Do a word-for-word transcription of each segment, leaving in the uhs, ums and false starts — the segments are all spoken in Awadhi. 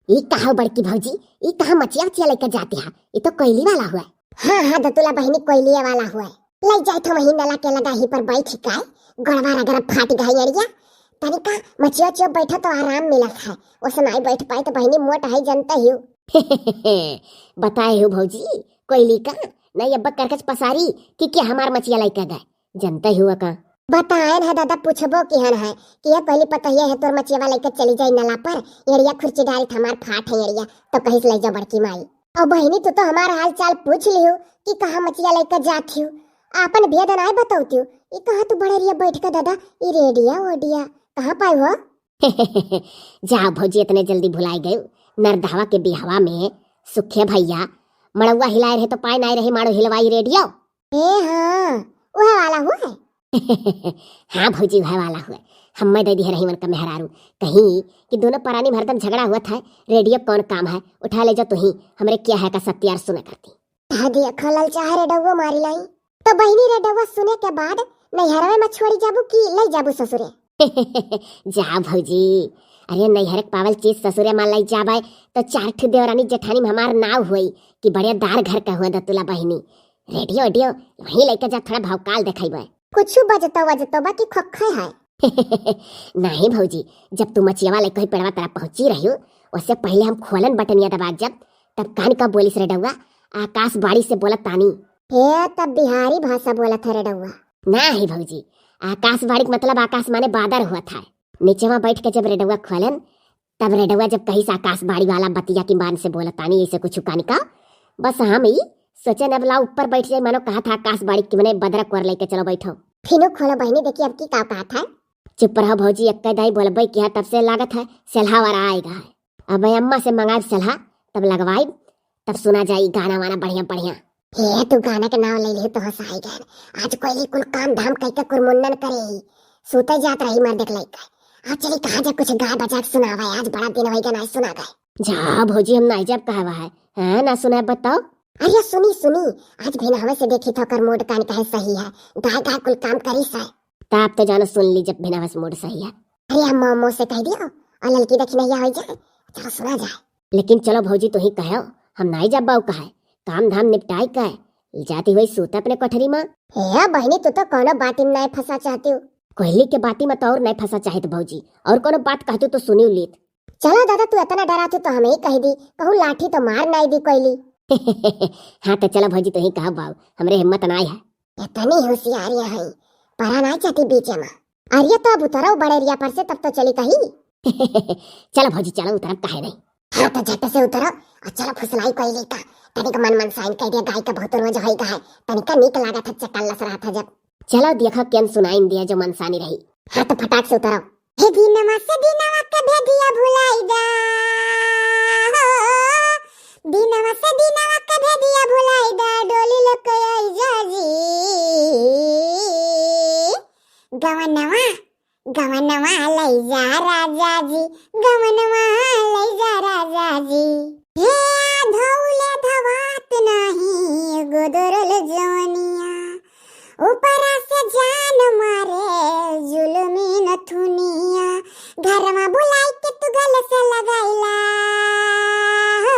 ई कहा बड़की भौजी, ई कहा मचिया उचिया लइके जाती है? ई तो कोयली वाला हुआ है। हाँ, हाँ, दतुला बहिनी, कोयलिया वाला हुआ है। लइ जाए तो वहीं नला के लगा ही पर बैठ के, गोड़वा रगड़ा फाट गई अड़िया। तनिका मचिया उचिया बैठो तो आराम मिलत है, ओसे नाई बैठ पाए तो बहिनी मोट है, जनते ही हो। बताए हो भौजी, कोयली का, नहीं अब्बा करकच पसारी कि क्या हमार मचिया लइके गए, जनते ही हुआ का। बताएन है दादा, पूछबो किहन है कि ये कोयली पतहिया है तोर मचिया लइके चली जाई नला पर, एड़िया खुर्ची डारी हमार फाट है एड़िया, तो कहिस लइ जा बड़की माई। और बहिनी, तू तो हमार हाल चाल पूछ लियो कि कहाँ मचिया लइके जात हियो, आपन भेद नाय बतौतियो। ई कहाँ तू बड़ेरिया बैठ के दादा, ई रेडिया ओडिया कहाँ पाई हो? जा भौजी, इतने जल्दी भुलाए गए। नरदहवा के बिहवा में सुखे भैया मड़ौआ हिलाए रहे तो पाए नाय रही, माड़ो हिलवाई रेडियो। ए हाँ, वह वाला हुआ है। हाँ भौजी, वह वाला हुआ है। हम्मे दे दिए रही उनका मेहरारू, कहीं कि दोनों परानी में हरदम झगड़ा हुआ था, रेडियो कौन काम है, उठा ले जा तू ही, हमरे क्या है का सत्यार सुना करती। कह दिया खोलल चाहे रेडौआ मारी लाई। तो बहिनी, रेडौआ सुने के बाद नैहरवे में छोड़ी जाबू कि लई जाबू ससुरे? जा भौजी, अरे नैहर के पावल चीज ससुरे में लई जाबे तो चार ठो देवरानी जेठानी में हमार नाव होई कि बड़े दार घर का हुआ दतुला बहिनी। रेडियो ओडियो वहीं लइके जा, थोड़ा भौकाल देखाइबे। कुछ बजतो वजतो बा कि खोखे है? नहीं भौजी, जब तू मचियावा लइके ही पेड़वा तरफ पहुंची रही हो, उससे पहले हम खोलन बटनिया दबा जब, तब कान का बोलिस रेडौआ, आकाशवाणी से बोलत तानी। हे, तब बिहारी भाषा बोलत है रेडौआ। नहीं भौजी, आकाशवाणी के मतलब आकाश माने बादर हुआ था। नीचेवा बैठ के जब रेडौआ खोलन, तब रेडौआ जब कहिस आकाशवाणी वाला बतिया की मान से बोलत तानी, ऐसे कुछ कान का, बस हम ही सोचे न बोला ऊपर बैठ जाए, मानो कहा था आकाशवाणी की मने बदरा कोर लेके चलो बैठो। फिनो खोलो बहिनी, देखी अब की का कहा था। चुप रहो भौजी, एक्के दाई बोलबे किया तब से लागत है सेल्हा वाला आएगा है। अब अम्मा से मंगाइब सेल्हा, तब लगवाइब, तब सुना जाई गाना वाना बढ़िया बढ़िया। हे, तू गाना के नाव ले ले तो हंसाई गए। आज कोयली कुल काम धाम कइके कुरमुन्नन करे ही, सूते जात रही मर देख लइके। आज चली कहा जा कुछ गाय बजा के सुनावा, आज बड़ा दिन होई गया ना सुना गए। जा भौजी, हम नाई जब कहवा है, हैं ना सुना बताओ। अरे सुनी सुनी, आज भिनहवे से देखी तो कर मूड कान कहे सही है, गाय गाय कुल काम करी से। त आप तो जानो सुन ली जब भिनहवे से मूड सही है। अरे हम मोमो से कह दियो और ललकी दखिनैया हो जाए, चलो सुना जाए। लेकिन चलो भौजी, तू ही कहो, हम नाई जब बाऊ कहे, काम धाम निपटाई कहे, जाती हुई सूत अपने कोठरी में। हे बहिनी, तू तो कोनो बाती में नाई फंसा चाहती हो। कोयली के बाती में तो और नाई फंसा चाहत भौजी, और कोनो बात कहती तो सुनी लीत। चलो दादा, तू इतना डराती तो हमें ही कह दी, कहूँ लाठी तो मार नाई दी कोयली। हाँ तो चलो भौजी, तू ही कहो बाऊ, हमरे हिम्मत नाई है। इतनी होशियारियां हैं, परा नाई चाहती बीचे में। अरे तो अब उतरो बड़ेरिया पर से, तब तो चली कही। चलो भौजी, चलो उतरब, काहे नहीं। हाँ तो झट से उतरो और चलो फुसलाई कोयली का, तनिक मन मनसाइन कह दिया, गाय का बहुत रोज होई गए, तनिका नीक लागत है, चकल्लस रहा था जब। चलो देखो केन सुनाइन दिया जो मनसानी रही। हाँ तो फटाक से उतरो। हे दिनवा से दिनवा के भेदिया भुलाई दा, हो, दिनवा से दिनवा के भेदिया भुलाई दा, डोली लेके आई जा जी। गवनवा, गवनवा लई जा राजा जी, गवनवा लई जा राजा जी। हे धौले धवात नाही गोदरल जवनिया, ऊपरा से जान मारे जुलमी नथुनिया। घरमा बुलाई के तू गले से लगाइला, हो,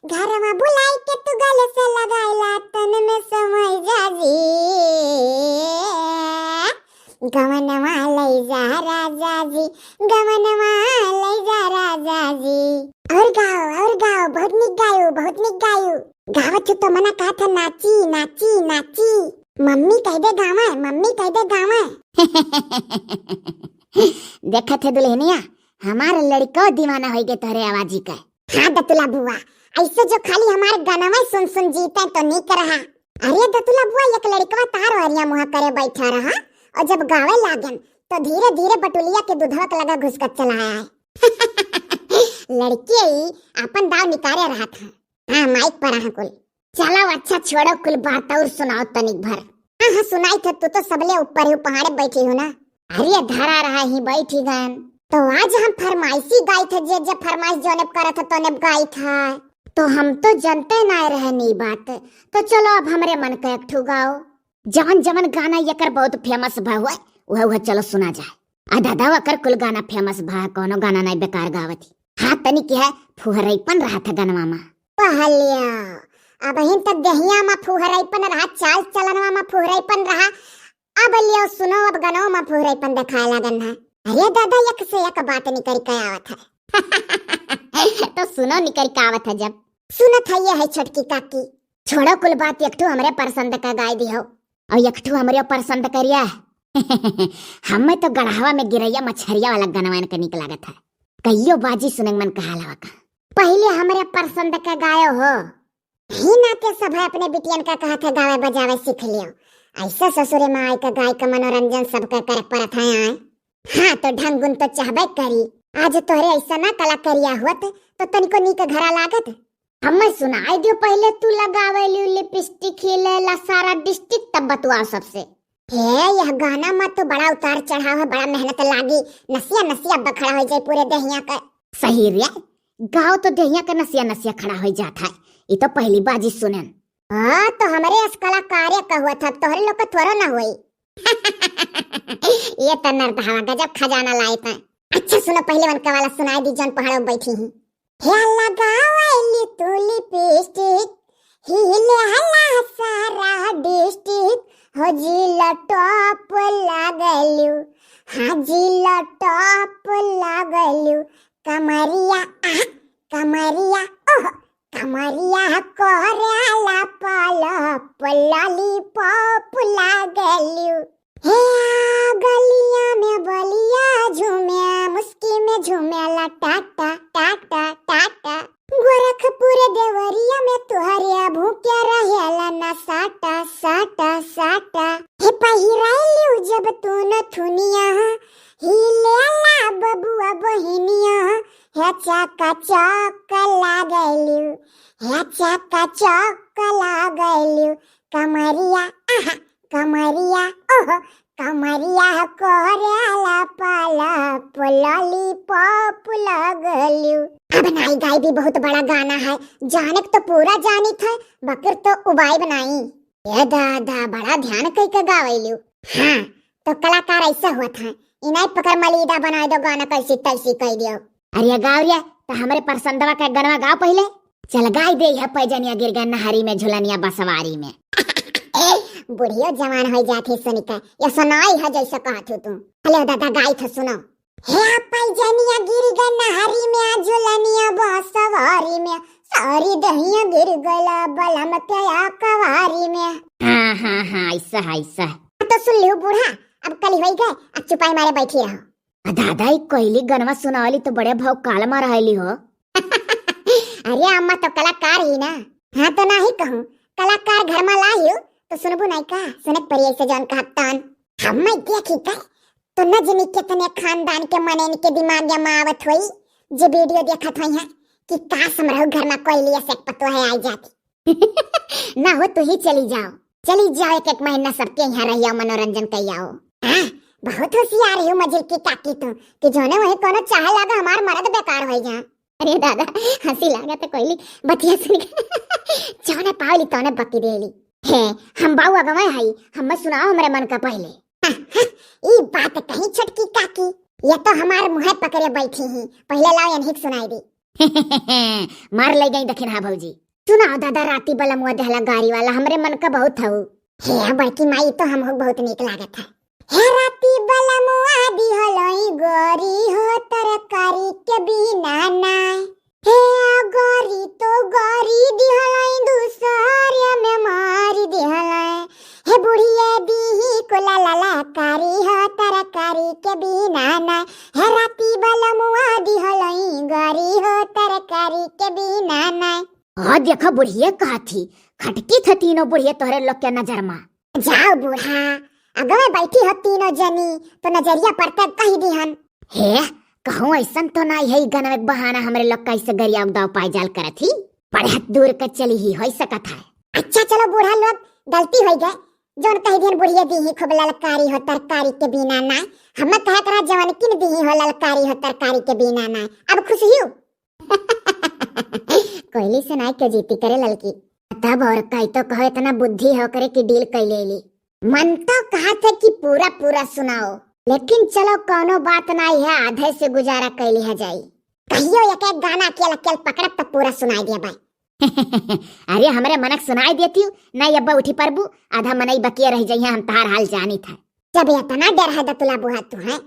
घरमा बुलाई के तू गले से लगाइला, तन में समय जा जी। गवनवा लई जा राजा जी, गवनवा लई जा राजा जी। और गाओ, और गाओ, बहुत निक गायो, बहुत निक गायो। गावत हो तो मना कहा था नाची, नाची, नाची। मम्मी कह दे गावे, मम्मी कह दे गावे। देखत है दुल्हनिया, हमार लड़को दीवाना होई गए तोहरे आवाजी का। हाँ दतुला बुआ, ऐसे जो खाली हमार गाना में सुन सुन जीते तो निक रहा। अरे दतुला बुआ, एक लड़कवा तार वारिया मुहा करे बैठा रहा और जब गावे लागन तो धीरे धीरे बटुलिया के दूधवा के लगा घुसकत चला आया है। लड़के ही अपन दाव निकारे रहा था। हाँ, माइक पर आहा कुल। चलो अच्छा छोड़ो, कुल बात और सुनाओ तनिक भर। हाँ, हाँ, सुनाई थे, तू तो सबले ऊपर ही पहाड़े बैठी हो ना। अरे धरा रहा ही बैठी गन। तो आज हम फरमाइशी गाई थे, जे जे फरमाइश जोने करत है तोने गाई था। तो हम तो जनते ना रहे नी बात। तो चलो अब हमरे मन का एक ठू गाओ। जवन जवन गाना एकर बहुत फेमस भा हुआ, वह वह चलो सुना जाए। आ दादा, ओकर कुल गाना फेमस भा, कोनो गाना नहीं बेकार गावत ही। हाँ, त तनी की है फुहरैपन रहत है गनवा मा। पहलियो, अबहिन तक देहिया मा फुहरैपन रहा, चाल चलनवा मा फुहरैपन रहा। अब लियो सुनो, अब गनवा मा फुहरैपन देखाए लागन है। अरे दादा, एक से एक बात निकल के आवत है। तो सुनो निकल के आवत है जब। सुनत है ये है छोटकी काकी। छोड़ो कुल बात, एक ठो हमरे पसंद का गाय दिहो। और एक ठो हमरे पसंद करिया। हमें तो गढ़ावा में गिरैया मछरिया वाला गनवा इनका निक लागत है। कहियो बाजी सुने मन कहाला का। पहले हमरे पसंद का गायो हो। ही नाते सब है अपने बिटियन का कहत है गावे बजावे सीख लियो। ऐसा ससुरे मा आए का गाय का मनोरंजन सबका करे परत है आए। हाँ तो ढंगुन तो चाहबे करी। आज तोहरे ऐसा ना कलाकारिया हुअत तो तनिको नीक घरा लागत। हमें सुनाई दियो, पहले तू लगावे लियो लिपस्टिक, ही लेला सारा डिस्ट्रिक्ट, तब बतुआओ सबसे। हे, यह गाना मा तो बड़ा उतार चढ़ाव है, बड़ा मेहनत लागी, नसिया नसिया बखड़ा हो जाए पूरे देहिया का। सही रे, गाओ तो देहिया का नसिया नसिया खड़ा हो जात है। ये तो पहली बाजी सुनन। हाँ, तो हमरे अस कलाकारे का हुआ था, तोहरे लोग का थोड़ो ना होई। ये तो नरदहवा गजब खजाना लाए थे। अच्छा सुनो, पहले उनका वाला सुनाई दी, जौन पहाड़ों बैठी ही। हे लगावेली तू लिपस्टिक, ही लेला सारा डिस्ट्रिक्ट, हो जिला टॉप लागेलू, हाँ जिला टॉप लागेलू, कमरिया आह, कमरिया ओह, कमरिया कोहराला पाला, पलाली पॉप लागेलू। हे गलिया में बलिया झूमे, मुस्की में झूमेला टाटा, टाटा, टाटा। गोरखपुर देवरिया में तुहरे भूखे रहेला ना साटा, साटा, साटा। हे पहिराइलू जब तू नथुनिया, ही लेला बबुआ बहिनिया, हे चका चौक लागेलू, हे चका चौक लागेलू। कमरिया आहा, कमरिया ओह, कमरिया कोहराला पाला, पलाली पॉप लागेलू। अब नाई गाई भी बहुत बड़ा गाना है, जाने तो पूरा जानित है, बकर तो उबाई बनाई। ये दादा, बड़ा ध्यान कई के गावेलू। हाँ, तो कलाकार ऐसा हुआ था, इनाय पकड़ मलीदा बनाए दो, गाना कैसी तैसी कह दियो। अरे गाँव रे, तो हमरे परसंदवा का गनवा गाओ पहले। चल गाई दे है, पैजनिया गिर गए नहरी में, झुलनिया बसवारी में। बुढ़ियो जवान हो जात है सुनिका, ये सुनाई है जैसे कहत हो तू। हेलो दादा, गाई थे सुनो। हे पैजनिया गिर गए नहरी में, झुलनिया बसवारी में, सारी दहिया गिर गला बलम के अकवारी में। हाँ, हाँ, हाँ, ऐसा है, ऐसा है। तो सुन लियो बूढ़ा, अब कली होई गए, अब चुपाई मारे बैठी रहो। आ दादा, ई कोयली गनवा सुनावली तो बड़े भाव काल मार रहली हो। अरे अम्मा तो कलाकार ही ना। हाँ तो नाही कहूँ, कलाकार घर में लायू तो सुनबू नहीं का? सुनत परी ऐसे जौन कहत तन। हम मैं देखी कर तो न जनी कितने खानदान के मने इनके दिमाग में आवत होई, जे वीडियो देखत होई हैं कि काश हमरहु घर में कोयली ऐसे पतोह आई जाती। ना हो, तू ही चली जाओ, चली जाओ, एक एक महीना सबके यहाँ रहिया, मनोरंजन कई आओ। हाँ, बहुत होशियार हो मजिल की काकी तू, कि जोने वही कोनो चाहे लागा हमार मर्द बेकार हो जा। अरे दादा, हंसी लागा तो कोयली बतिया सुन के। जौने पावली तौने बकी देली। हे, हम बाऊ अगवे हई, हमें सुनाओ हमरे मन का पहले। हाँ, हाँ, ई बात कहीं छोटकी काकी, ये तो हमार मुँह पकड़े बैठी ही, पहले लाओ इन्हीं के सुनाई दी। मार ले गई दखिन, हाँ भौजी। सुनाओ दादा, राती बलमुआ देहला गारी वाला, हमरे मन का बहुत हऊ। हे बड़की माई, तो हम बहुत नीक लागत है। हे राती बलमुआ दिहलई गारी हो तरकारी के बिना नाय। हे गारी तो गारी दिहलई दूसरे में मारी दिहलई। हे बुढ़िया दीही कुला ललकारी हो तरकारी के बिना नाय। हे राती बलमुआ दिहलई गारी हो तरकारी के बिना नाय। आ देखा बुढ़िया कहत ही, खटकी थे तीनों बुढ़िया तोहरे लोग के नजर मा। जाओ बूढ़ा, अगवे बैठी हो तीनों जनी, तो नजरिया पड़ते कही दिहन। हे, कहूँ ऐसन तो नाई है, ई गनवे के बहाना हमरे लोग कैसे गरिया उगदाव पाई जाल करत ही। बड़े दूर के चली ही होई सकत है। अच्छा चलो बूढ़ा लोग, गलती होई गए, जौन कही दिहन बुढ़िया दीही खूब ललकारी हो तरकारी के बिना नाय। हम कहे करा जवन किन दीही हो ललकारी हो तरकारी के बिना नाय। अब खुश हियो? कोयली से नाई के जीती करे ललकी। तब और कई तो कहो इतना बुद्धि हो करे कि डील कई ले ली। मन तो कहा थे कि पूरा पूरा सुनाओ, लेकिन चलो कौनो बात नाई है, आधे से गुजारा कई लिया जाई। कहियो एक एक गाना अकेल अकेल पकड़ब त पूरा सुनाई देबे। अरे हमरे मनक सुनाई देतिउ, नाहीं अब्बा उठी परबू, आधा मनई बकिया रहि जइहें, हम तहार हाल जानित है। जब एतना डेरहे दतुला बुआ तुहैं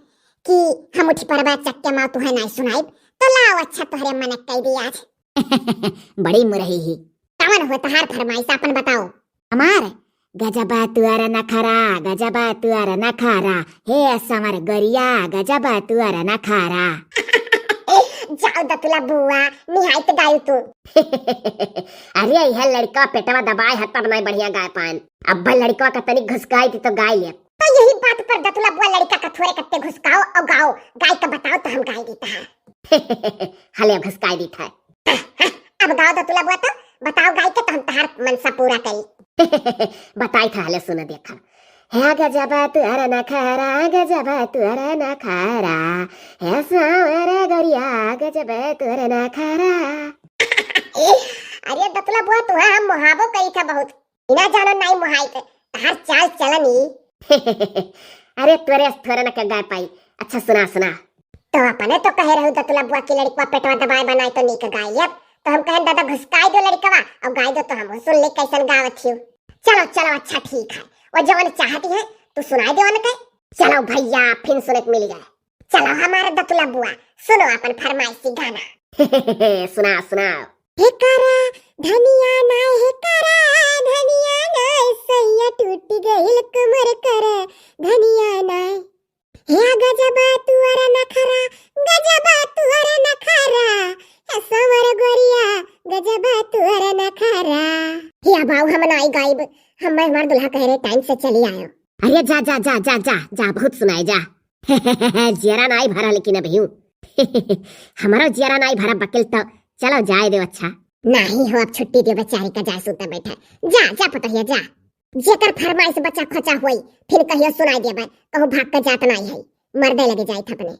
कि हम उठी परबा चक्के माँ तुहैं नाहीं सुनाइब, तो लाओ अच्छा तोहरे मनक कइ दी आज। बड़ी मुरही ही। कवन हो तहार फरमाइश आपन बताओ। हमार गजबा तुअर नखरा, गजबा तुअर नखरा, हे समर गोरिया, गजबा तुअर नखरा। जाओ दतुला बुआ, निहायत गायु तू। अरे यह लड़का पेटवा दबाए है तब नाहीं बढ़िया गाय पाएन। अब्बा लड़का का तनिक घुसकाई थी तो गाय ले। तो यही बात पर दतुला बुआ लड़का का थोरे कट्टे घुसकाओ और गाओ, गाय का बताओ तो हम गाय देता है। हले घुसकाई दी था। अब गाओ दतुला बुआ तो बताओ गाय के तो हम तहार मनसा पूरा करी। बताई था हले सुन देखा। हे गजबा तुअर नखरा, गजबा तुअर नखरा, हे सांवर गोरिया, गजबा तुअर नखरा। अरे दतुला बुआ तुहैं हम मोहाबो करी था बहुत, इना जानो नाहीं मोहाई थे, तहार चाल चलन ही। अरे तोरे थोरे न के गाय पाई। अच्छा सुना सुना। तो अपने तो कहे रहू दतुला बुआ की लड़कवा पेटवा दबाए बनाए तो नीक गाय लेब, तो हम कहेन दादा घुसकाई दो लड़कवा और गाय दो तो हम सुन ले कैसन गावत हियो। चलो चलो अच्छा ठीक है, वो जवन चाहती है तू सुनाई दे उनके। चलो भैया फिन सुने के मिल जाए। चलो हमारे दतुला बुआ सुनो अपन फरमाइशी गाना। सुना सुना। हे करा धनिया नाय, हे करा धनिया नाय, सैया टूट गइल कमर करा धनिया नाय। हे गजबा तुअर नखरा, गजबा तुअर नखरा, हे समर गोरिया, गजबा तुअर नखरा। हे बाऊ हम नाई गाइब, हम हमार दुल्हा कह रहे टाइम से चली आयो। अरे जा जा जा जा जा जा, बहुत सुनाए जा। जियरा नाई भरा लेकिन अभी हूँ। हमारो जियरा नाई भरा बकिल तो चलो जाए दो अच्छा। नाहीं हो अब छुट्टी दे बेचारी का, जाए सुते बैठे। जा जा पतोहिया जा। जेकर फरमाइश बचा खोचा होई फिर कहियो सुनाई देबे, कहूँ भाग के जात नाई है, मर्दे लगे जाइत अपने।